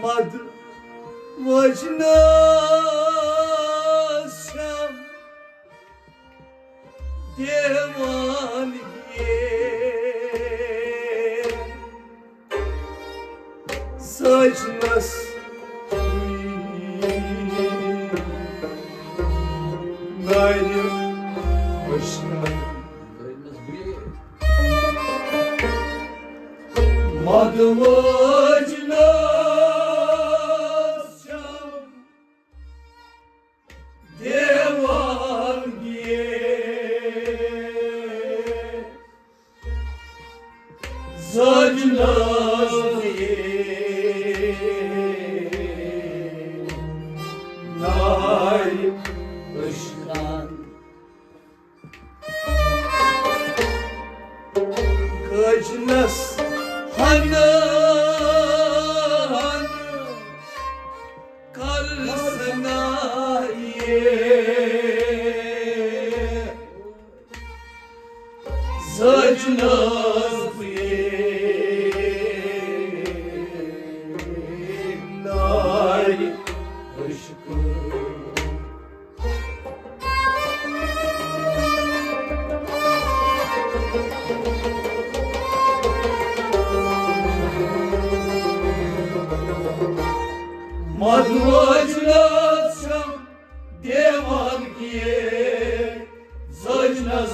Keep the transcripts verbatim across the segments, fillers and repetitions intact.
پد وچنس چھم دیوان گے سجنس نارِ وشنن۔ مد وچنس چھم دیوان گے سجنس نارِ وشنن۔ گجنس ہن ہن کر سنائے سجنس نارِ وشنن۔ مد وچنس چھم دیوان گے سجنس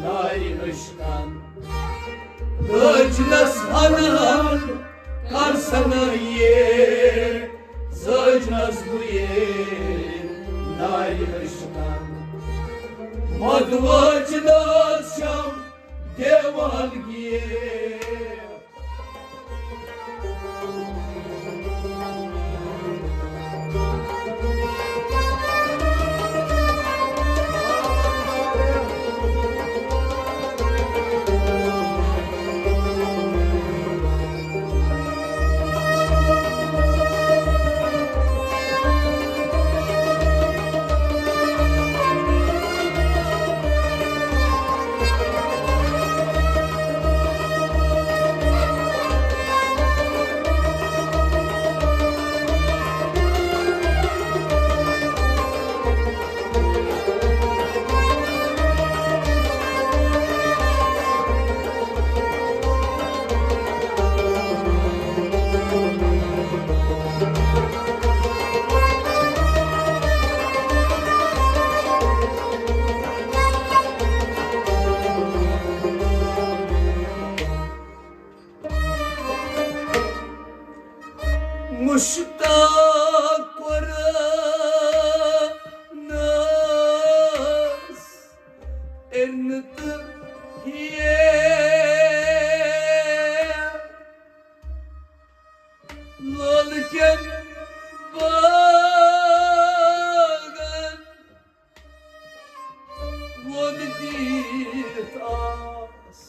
نارِ وشنن۔ گجنس ہن ہن کر سنائے سجنس نارِ وشنن۔ مد وچنس چھم دیوان گے مشتاق قرآنس انت یہ لول کٮ۪ن باغن وۄن دِتھ آس۔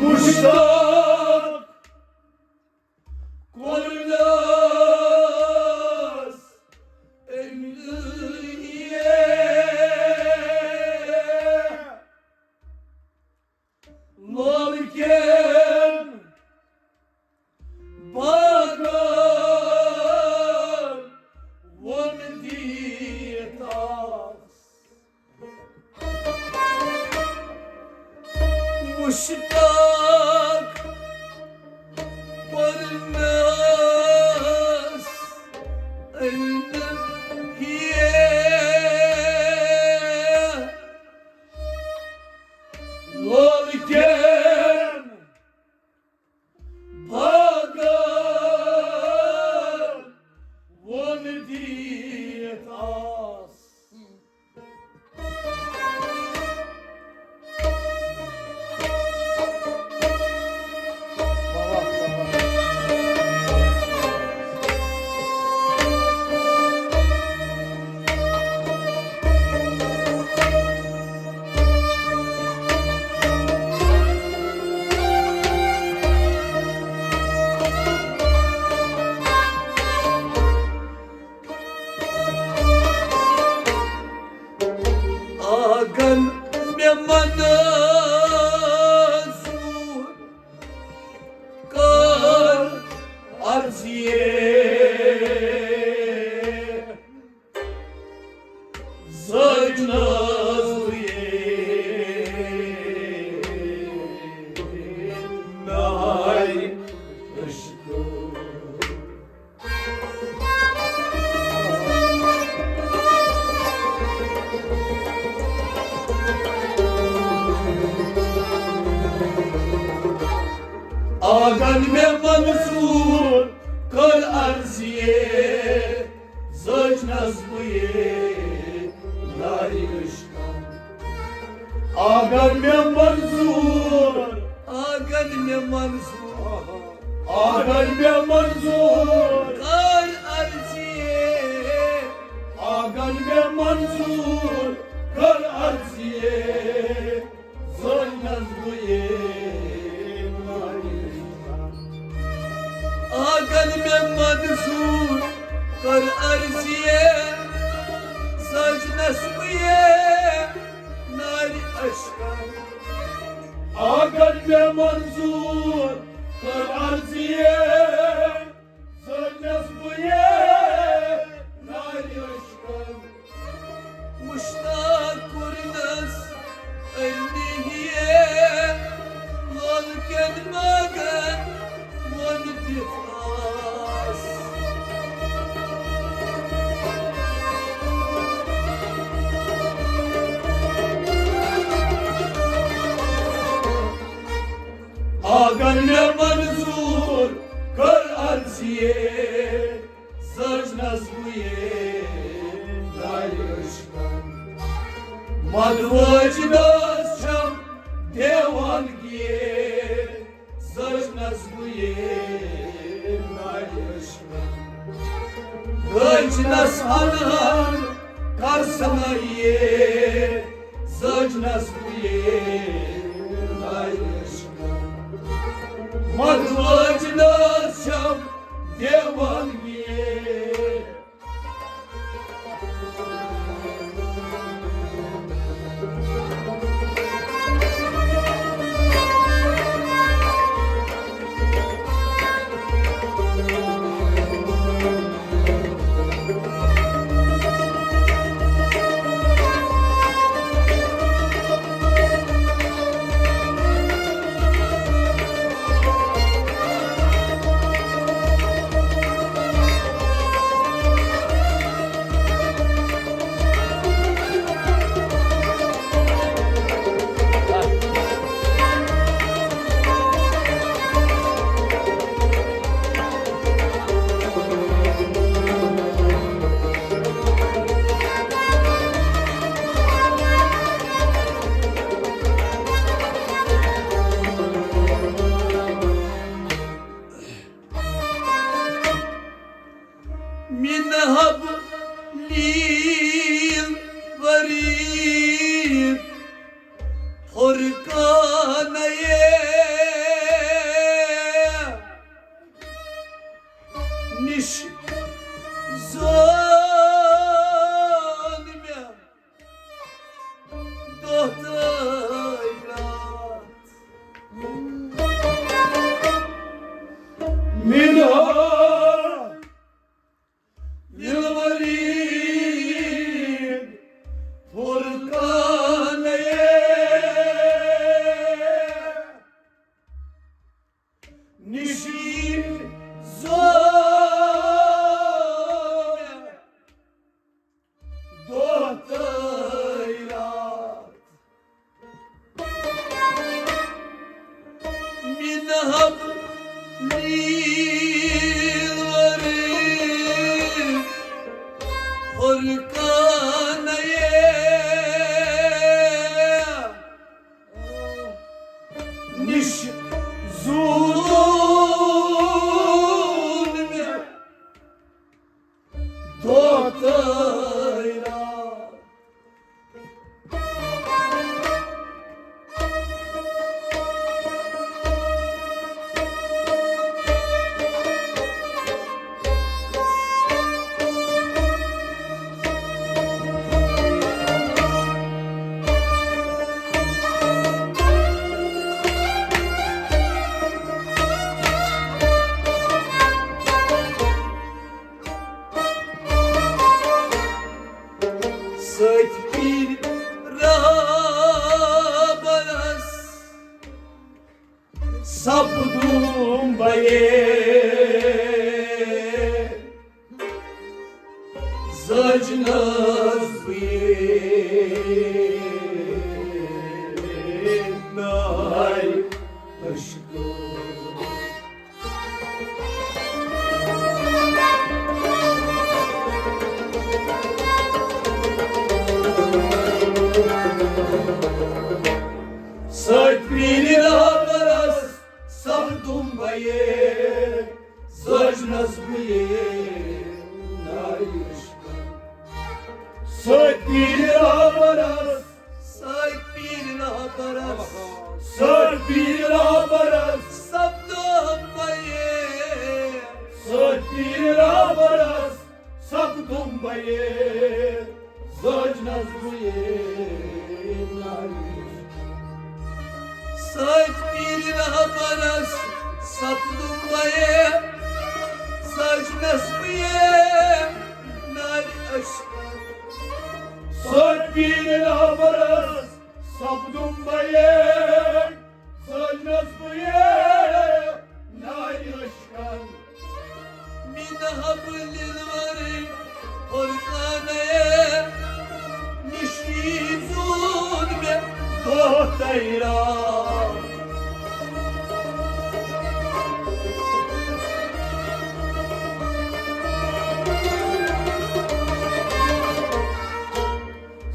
مشتاق قرآنس أمۍ دُنیا لول کٮ۪ن باغن وۄن دِتھ آس۔ مشتاق پرنس أنٛدۍ لول کٮ۪ن آنگن مےٚ منظور کٔر عرض یے، زٲجنس بہٕ یے نارِ عشقن۔ آنگن مےٚ منظور، آنگن مےٚ منظور، آنگن مےٚ منظور کٔر عرض یے، آنگن مےٚ منظور کٔر عرض یے، زٲجنس بہٕ یے نارِ عشقن۔ آنگن مےٚ منظور کٔر عرض یے، زٲجنس بہٕ یے نارِ عشقن۔ آنگن مےٚ منظور کٔر عرض یے، زٲجنس بہٕ یے نارِ عشقن۔ مشتاق کوٚرنس علی یے، لولہٕ کٮ۪ن باغن وۄن دِتھ آس۔ آنگن مےٚ منظور کٔر عرض یے، زٲجنس بہٕ یے نارِ عشقن۔ مدوٲج ناز چھم دیوانگی یے، زٲجنس بہٕ یے نارِ عشقن۔ گٲجنس الہن کر سنٲیے، زٲجنس بہٕ یے نارِ عشقن۔ مدوٲج ناز چھم دیوانگی یے۔ مِنہَب لیل ورید فرقانَے نِش زون مےٚ دۄہ تہٕ راتھ۔ مِنہَب لیل ورید فرقانَے نِش زون مےٚ دۄہ تہٕ راتھ۔ مِنہَب لیل ورید فرقانَے نِش زون مےٚ دۄہ تہٕ راتھ۔ سۭتۍ پیٖر رہبرس سپدُم بہٕ یے زٲجنس بہٕ یے نارِ عشقہٕ۔ رہبرس سپدم بہٕ سجنس بہٕ نارِ عشقن۔ سوتھ پیٖرِ رہبرس سپدم بہٕ سجنس بہٕ نارِ عشقن۔ مینہٕ حبلہِ ورٲے فرقانَے نِشی زون مےٚ دۄہ تیرا۔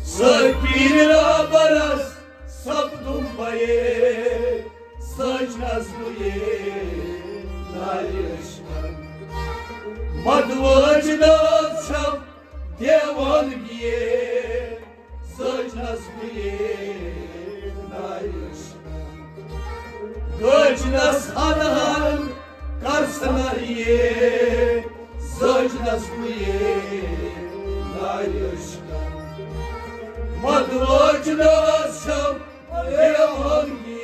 سوتھ پیٖرِ رہبرس سپدم بہٕ سجنس بہٕ نارِ عشقن۔ مدوٲج ناز چھم دیوانگی سجنس بہٕ نارِ عشقن۔ گٔجنس ہن ہن کر سناریے سجنس بہٕ نارِ عشقن۔ مدوٲج ناز چھم دیوانگی۔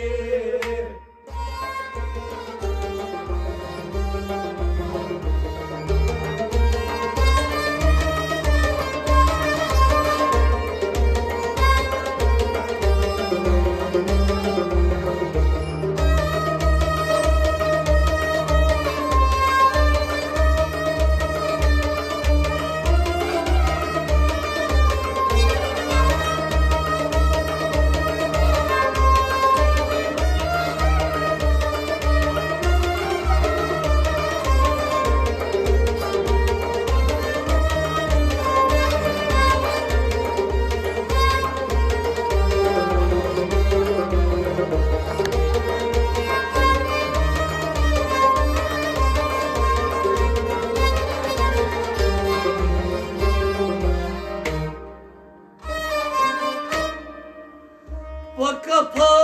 وقفا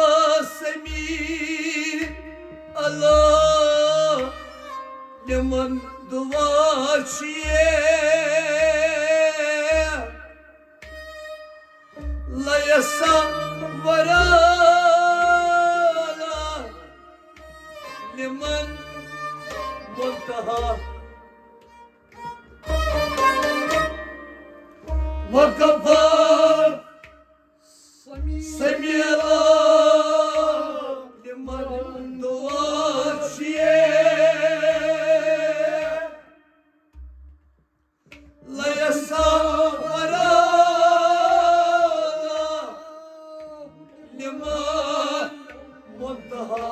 سمیع اللہ لمن دعا چھیے لیسا ورا لمن منتہا۔ وقفا سمیع اللہ لمن دعا چھیے لیسا ورا لمن منتہا۔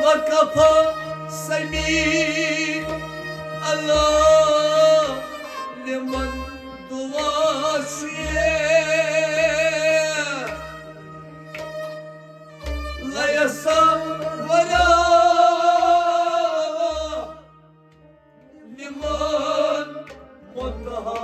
وقفا سمیع اللہ لمن دعا چھیے لیسا ورا لمن منتہا۔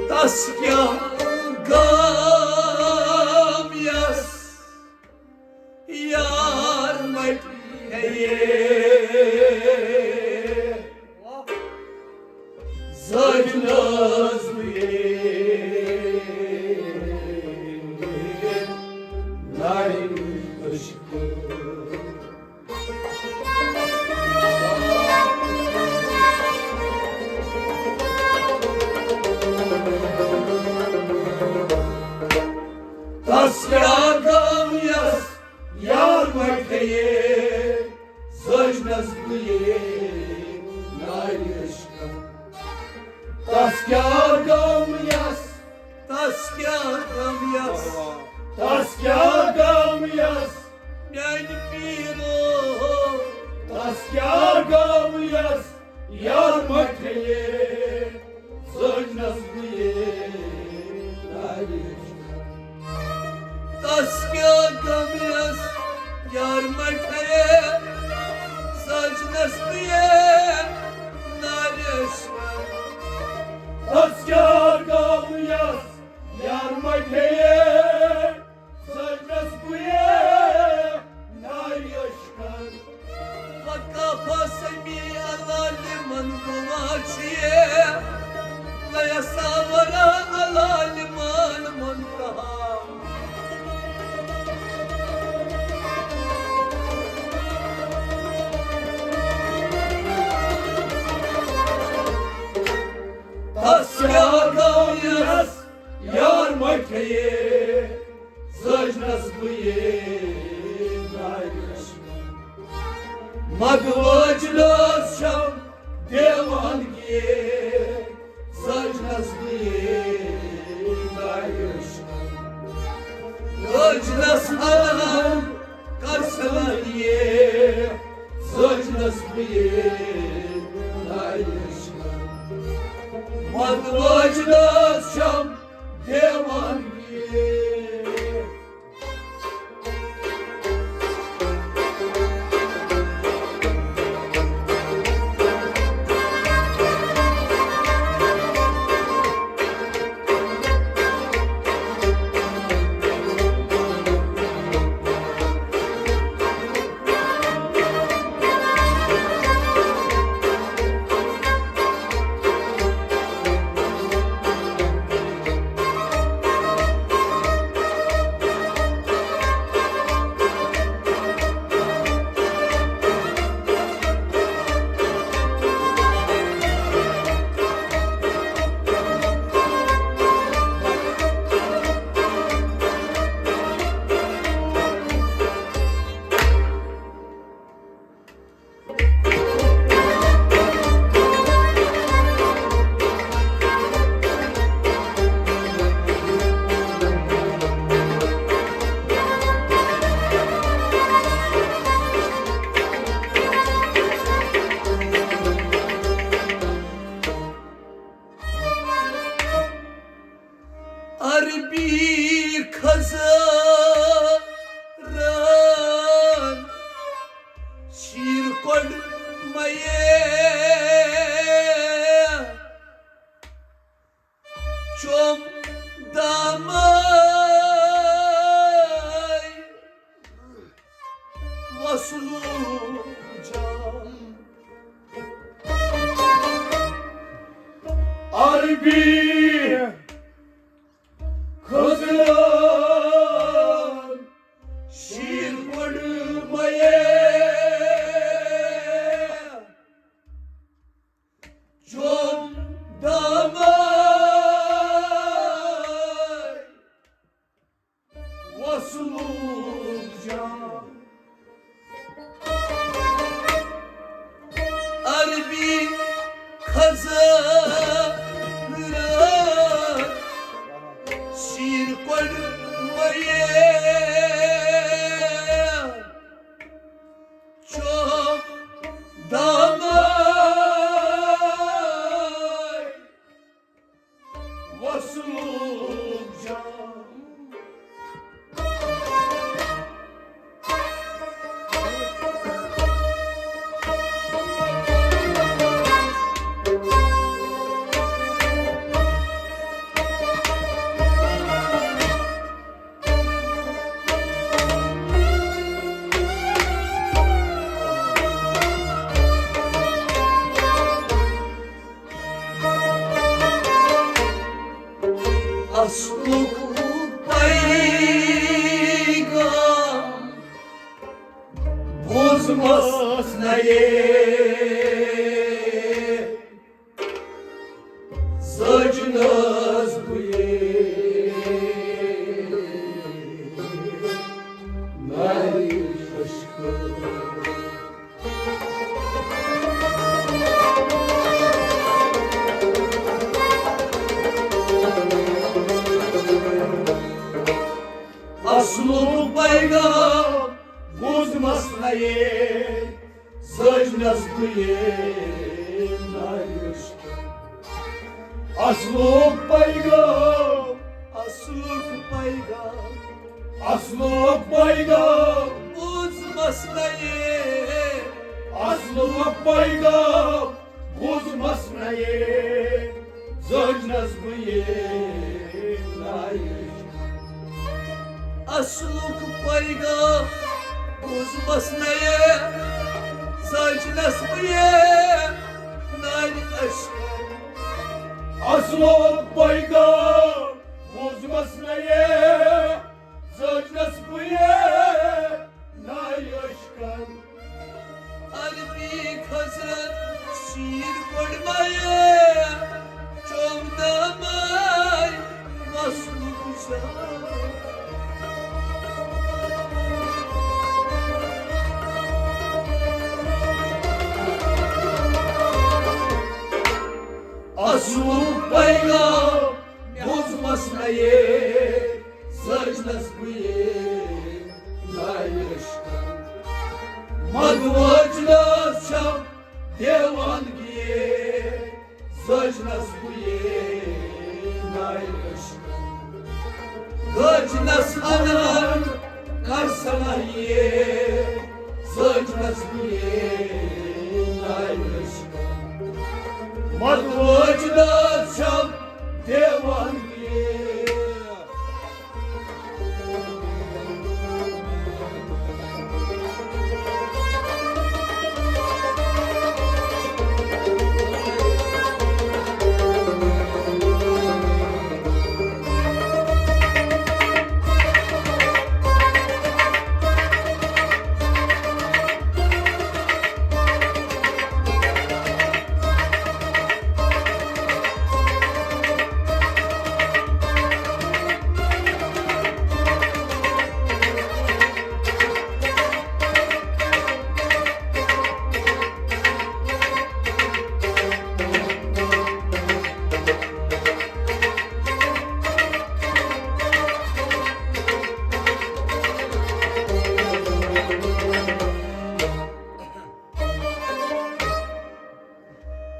تس کیٛاہ غم یس یار مٹہِ ہے۔ زٲج ناز بہٕ نارِ عشقہٕ۔ تس کیٛاہ غم یس یار مٹہِ ہے، زٲج ناز بہٕ نارِ عشقہٕ۔ تس کیٛاہ غم یس، تس کیٛاہ غم یس، تس کیٛاہ غم یس میانہِ پیٖرو۔ تس کیٛاہ غم یس یار مٹہِ ہے، زٲج ناز بہٕ نارِ عشقہٕ۔ تس کیٛاہ غم یس مدوٲج نہٕ حظ چھَم دیوان گیے، زٲج نَس بہٕ یے نایہِ عشقن۔ زٲج نَس حلال کر سلان یے، زٲج نَس بہٕ یے نایہِ عشقن۔ مدوٲج نہٕ حظ چھَم دیوان گیے۔ عربی خزرن شیٖر کۄڑ مَیے، چوم دامے وصلو جان۔ عربی خزرن شیٖر کۄڑ مَیے، چوم دامے وصلو جان۔ عربی خزرن شیٖر کۄڑ مَیے، چوم دامے وصلو جان۔ اصلُک پیغام بوٗزمَس نَیے، زٲج نہٕ حظ بہٕ یے نایہِ عشقہٕ۔ اصلُک پیغام بوٗزمَس نَیے، زٲج نَس بہٕ یے نایہِ عشقہٕ۔ اصلُک پیغام، اصلُک پیغام، اصلُک پیغام بوٗزمَس نَیے۔ اصلُک پیغام بوٗزمَس نَیے، زٲج نَس بہٕ یے نایہِ عشقہٕ۔ اصلُک پیغام بوٗزمَس نَیے، زٲج نَس بہٕ یے نایہِ عشقہٕ۔ اصلُک پیغام بوٗزمَس نَیے، زٲج نَس بہٕ یے نایہِ عشقہٕ۔ عربی خزرن شیٖر کۄڑ مَیے، چوم دامے وصلُک جان۔ مدوچنس چھم دیوان گیے، زٲجنس بہٕ یے ناے عشق۔ گٲجنس انان کر سنا یے، زٲجنس بہٕ یے ناے عشق۔ مدوچنس چھم دیوان گیے۔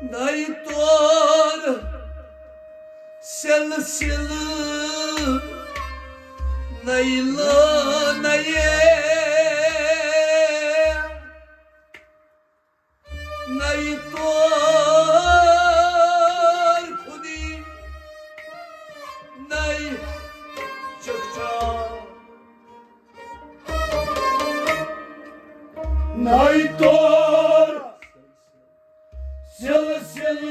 نَے تور سلسلہٕ، نَے لٲنَے، نَے تور خودی، نَے چکچا، نَے تور سلسلہٕ،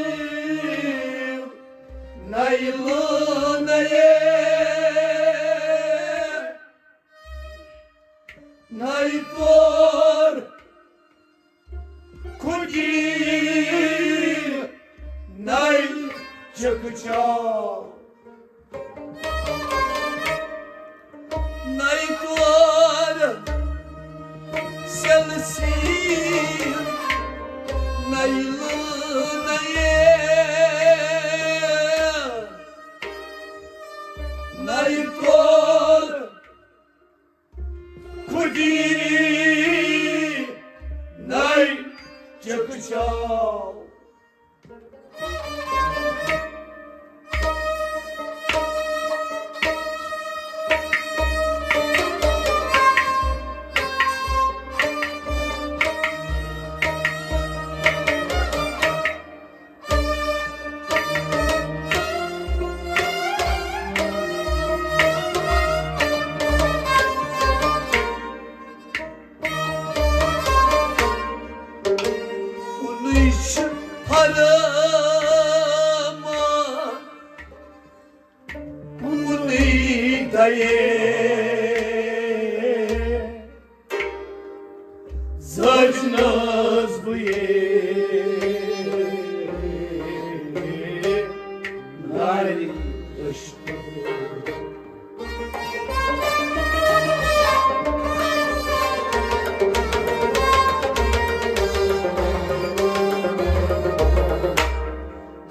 نَے لٲنَے، نَے تور خودی، نَے چکچا۔ نَے تور سلسلہٕ، نَے لٲنَے، نَے تور خودی، نَے چکچا۔ کُنُے چھُ فرمان، کُنُے دَیے۔ زٲج نہٕ حظ بہٕ یے نارِ عشقہٕ۔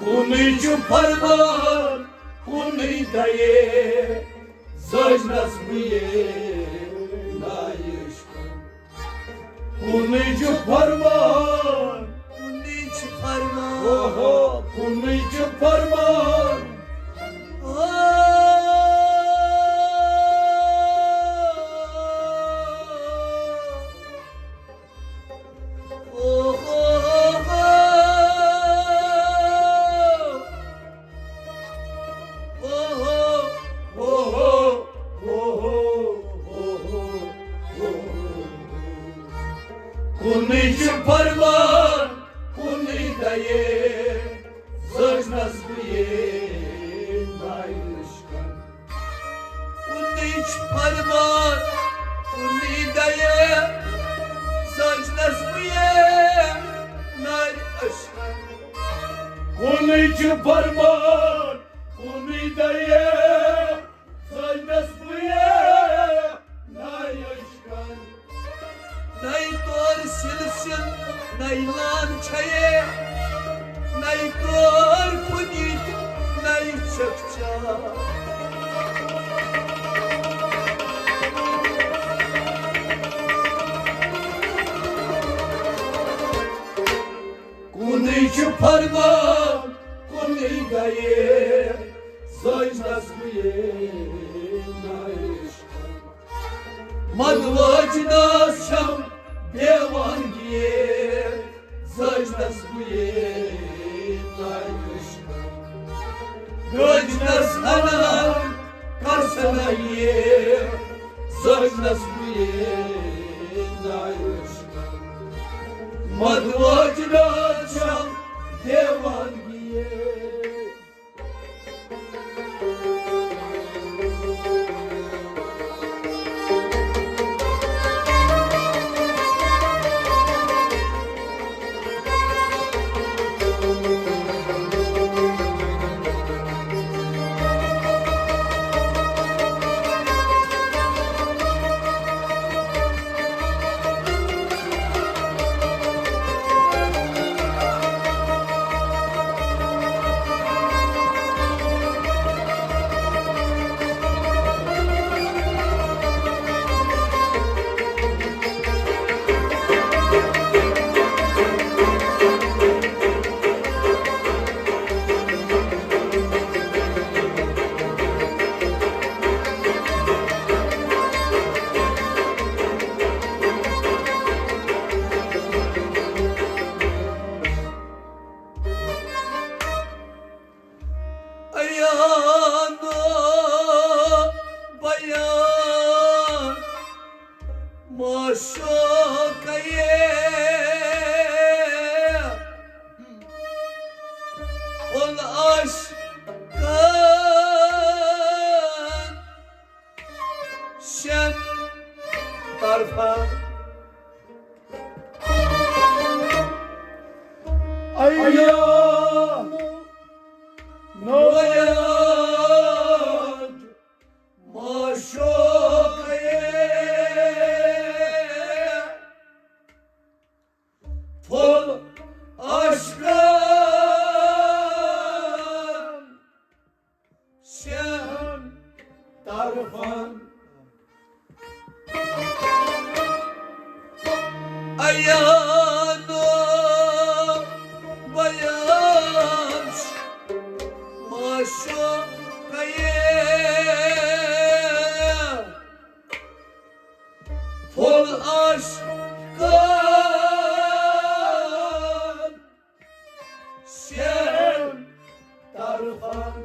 کُنُے چھُ فرمان، کُنُے دَیے، زٲج نہٕ حظ بہٕ یے نارِ عشقہٕ۔ کُنُے چھُ فرمان۔ کُنُے چھُ فرمان۔ اوہو، کُنُے چھُ فرمان۔ او۔ اوہو۔ اوہو، اوہو، اوہو، اوہو، اوہو۔ کُنُے چھُ فرمان، کُنُے دَیے، زٲج نہٕ حظ بہٕ یے نارِ عشقہٕ۔ کُنُے چھُ فرمان، کُنُے دَیے، زٲج نہٕ حظ بہٕ یے نارِ عشقہٕ۔ کُنُے چھُ فرمان، کُنُے دَیے، زٲج نہٕ حظ بہٕ یے نارِ عشقہٕ۔ نَے تور سلسلہٕ، نَے لٲن چھَیے، نَے تور خودی، نَے چکچا۔ کُنُے گٔیے زٲجنَس بہٕ یے نعشق۔ مدوٲجنَس چھَم دیوانگی یے زٲجنَس بہٕ یے نعشق۔ گٔجنَس اَنان کَسنَے یے زٲجنَس بہٕ یے نعشق۔ مدوٲجنَس چھَم دیوانگی یے۔ عیان و بیان معشوقہ یے، پھول عاشقن شین طرفن۔ عیان و بیان معشوقہ یے، پھول عاشقن شین طرفن۔ عیان و بیان معشوقہ یے، پھول عاشقن شین طرفن۔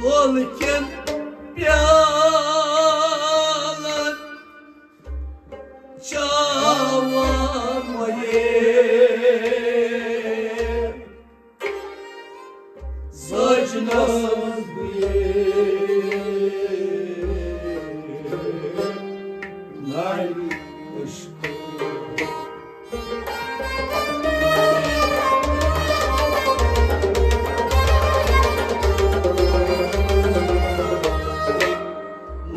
لول کٮ۪ن پیالن چاوان وۄنۍ زٲجنَس بہٕ یے نعشق۔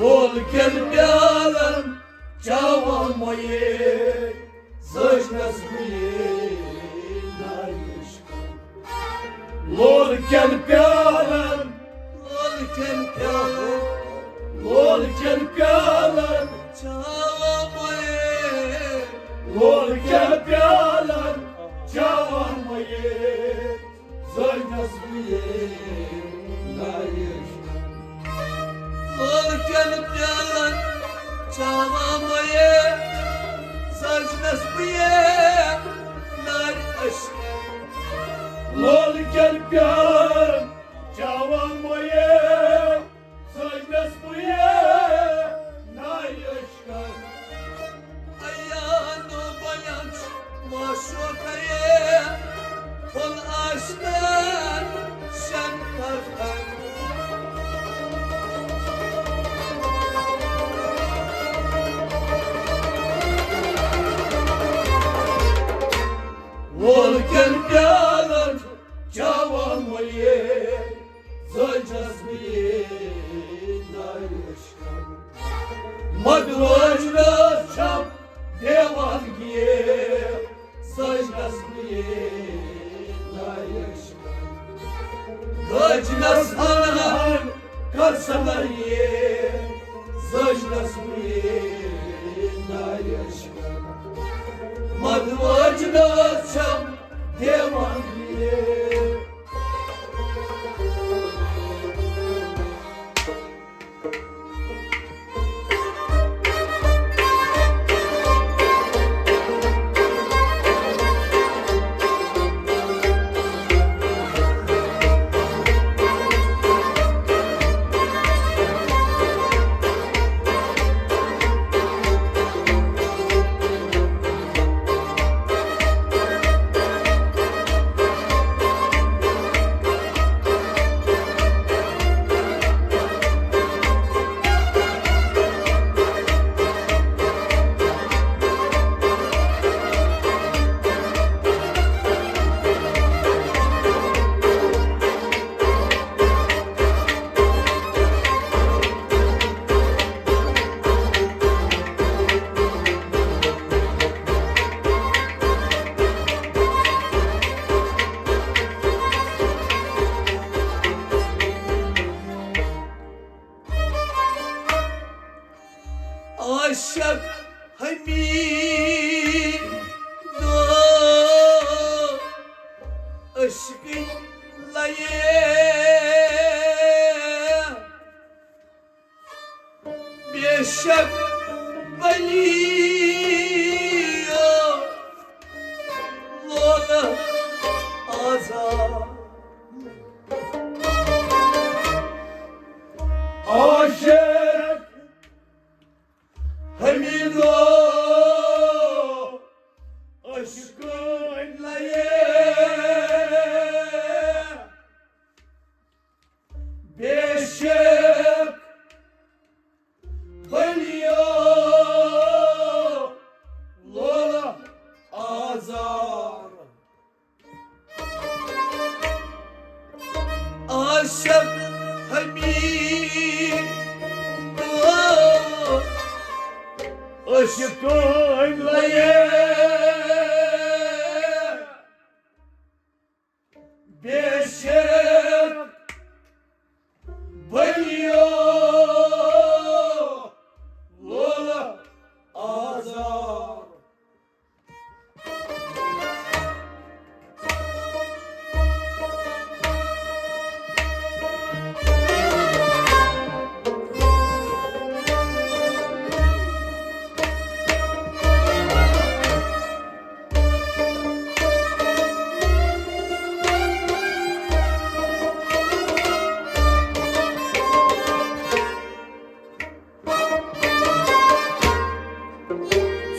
لول کٮ۪ن پیالن چاوان وۄنۍ زٲجنَس بہٕ یے نعشق۔ لول کٮ۪ن پیالن، لول کٮ۪ن پیالن، لول کٮ۪ن پیالن چاوان وۄنۍ، لول کٮ۪ن پیالن چاوان وۄنۍ زٲجنَس بہٕ یے نعشق۔ لول کٮ۪ن پیالن چاوان وۄنۍ زٲجنَس بہٕ یے نعشق۔ لول کٮ۪ن پیالن چاوان وۄنۍ زٲجنَس بہٕ یے نعشق۔ عیان و بیان معشوقہ یے، پھول عاشقن شین طرفن۔ لول کٮ۪ن پیالن چاوان وۄنۍ زٲجنس ہن ہن کر سنر یہ، زٲجنس بہٕ یہ نارِ عشقن۔ مد وٲجنس چھم دیوان یہ۔ عاشق حمید عشقٕچ لَیہِ بے شک بلی لولہ آزاد۔ عاشق حمیدو عشقٕچ لَیہِ بے شک بلیو لولہ آزار۔ عاشق حمید عشقٕچ لَیہِ بے شک بلیو لولہ آزار۔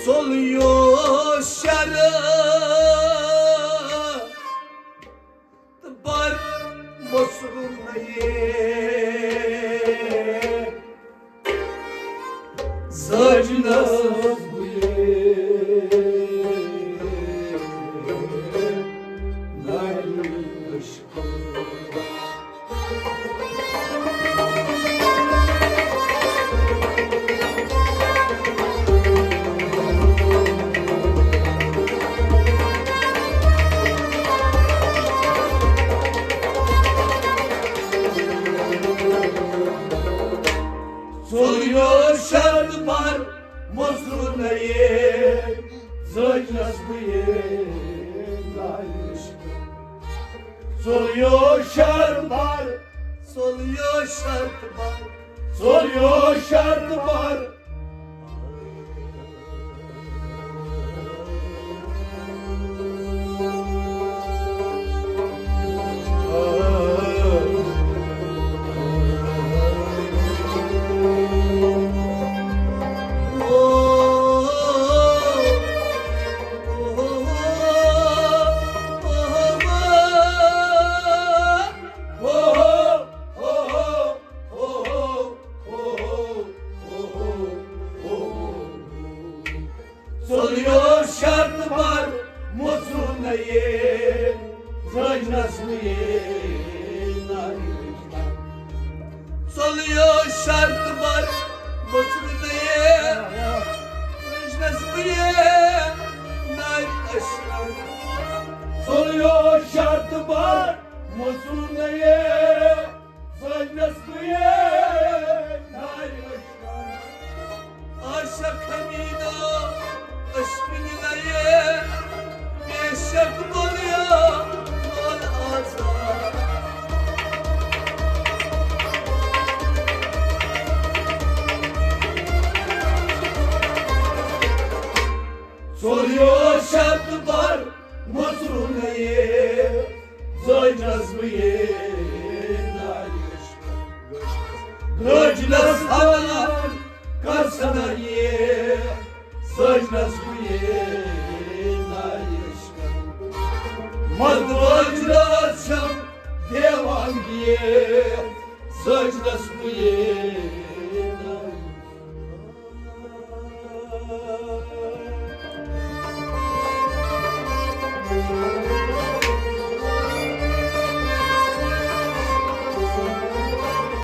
ژوٚلیو شرط بر مصر نئے زاجنس بُلے ناری عشق۔ ژوٚلیو شرط بر مصر نئے زٲجنس بُلے ناری عشق۔ ژوٚلیو شرط بر، ژوٚلیو شرط بر، ژوٚلیو شرط بر۔ ژوٚلیو شرط بر مصر نئے زٲجنس بُلے ناری۔ ژوٚلیو شرط بر مصر نئے زٲجنس بُلے ناری عشق۔ ژوٚلیو شرط بر مصر نئے گٔجلس حوالہٕ کر سنا یہ، سجلس بہٕ یہ نایش کرٕ۔ مت گٔجلس چھم دیوان یہ، سجلس بہٕ یہ